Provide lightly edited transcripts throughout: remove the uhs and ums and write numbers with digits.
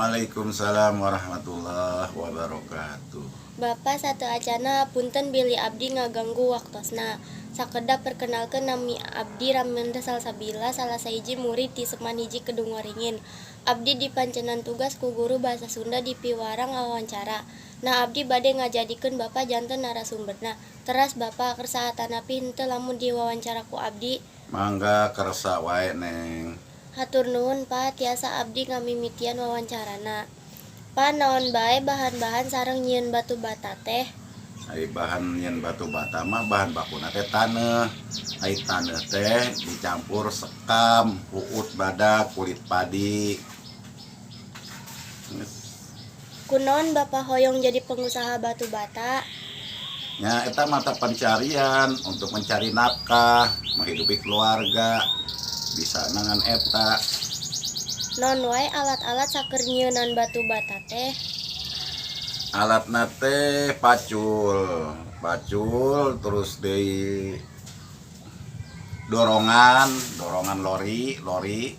Waalaikumsalam warahmatullahi wabarakatuh. Bapak, sateuacanna punten bilih abdi ngaganggu waktosna. Sakedap perkenalkeun, nami abdi Ramanda Salsabila, salah sahiji murid ti SMAN 1 Kedungwaringin. Abdi dipancenan tugas ku guru bahasa Sunda dipiwarang wawancara. Nah, abdi bade ngajadikeun Bapak janten narasumberna. Teras Bapak kersa atanapi henteu lamun diwawancara ku abdi? Mangga, kersa wae, Neng. Hatur nuhun, Pa. Tiasa abdi ngamimitian wawancarana. Pa, naon bae bahan-bahan sareng nyieun batu bata teh? Ai bahan nyieun batu bata mah bahan bakuna teh taneuh. Ai taneuh teh dicampur sekam, huut badak, kulit padi. Geus. Kunaon Bapak hoyong jadi pengusaha batu bata? Nya eta mata pencarian untuk mencari nafkah, menghidupi keluarga. Bisa ngan eta. Naon wae alat-alat saker nyieunan batu bata teh? Alatna teh pacul, pacul, terus deui dorongan, dorongan lori, lori,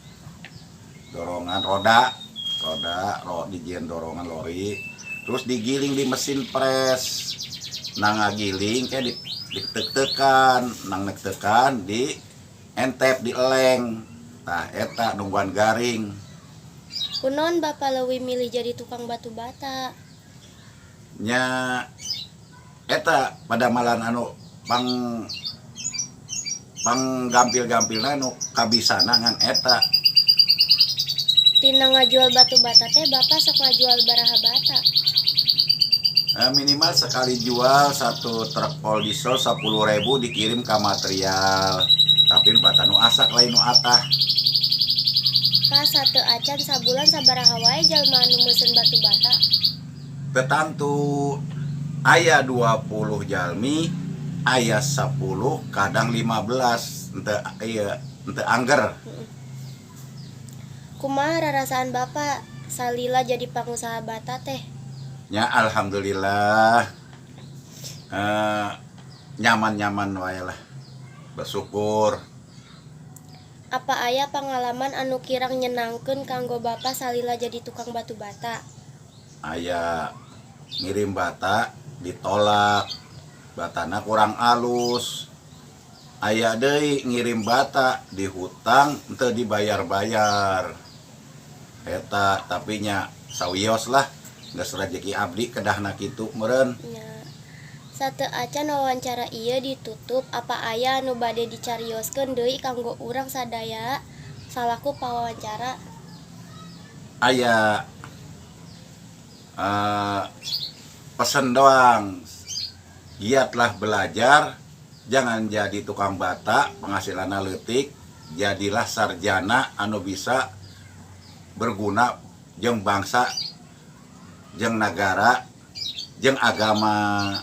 dorongan roda, roda, dijieun dorongan lori, terus digiling di mesin press. Nah, ngagiling kayak ditekan, nang tekan di entep, dieleng. Tah, eta nungguan garing. Kunaon Bapak leuwih milih jadi tukang batu bata? Nya eta padamalan anu pang pang gampil-gampilna nu kabisana ngan eta. Tina ngajual batu bata teh Bapak sok ngajual baraha bata? Minimal sekali jual satu truk pol diesel 10.000 dikirim ke material, tapi nu bata nu asak, lain nu atah. Pa, sateuacan sabulan sabaraha wae jalma anu meuseun batu bata? Teu tangtu, aya 20 jalmi, aya 10, kadang 15, henteu ieu, henteu angger. Kumaha rarasaan Bapak salila jadi pangusaha bata teh? Nya alhamdulillah, nyaman-nyaman wae lah, bersyukur. Apa aya pangalaman anu kirang nyenangkeun kanggo Bapak salila jadi tukang batu bata? Aya, ngirim bata ditolak, batana kurang alus. Aya deui ngirim bata dihutang, henteu dibayar-bayar. Eta tapi nya sawios lah, geus rejeki abdi kedahna kitu meureun. Nya. Sateuacan wawancara ieu ditutup, apa aya anu bade dicarioskeun deui kanggo urang sadaya salaku pawawancara? Aya, pesen doang, giatlah belajar, jangan jadi tukang bata penghasilanna leutik, jadilah sarjana anu bisa berguna jeung bangsa, jeung nagara, jeung agama.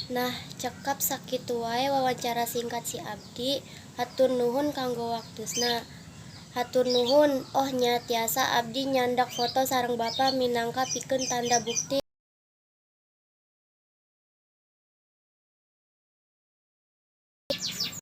Nah, cekap sakitu wae wawancara singkat si abdi. Hatur nuhun kanggo waktosna. Hatur nuhun. Oh nya, tiasa abdi nyandak foto sareng Bapak minangka pikeun tanda bukti?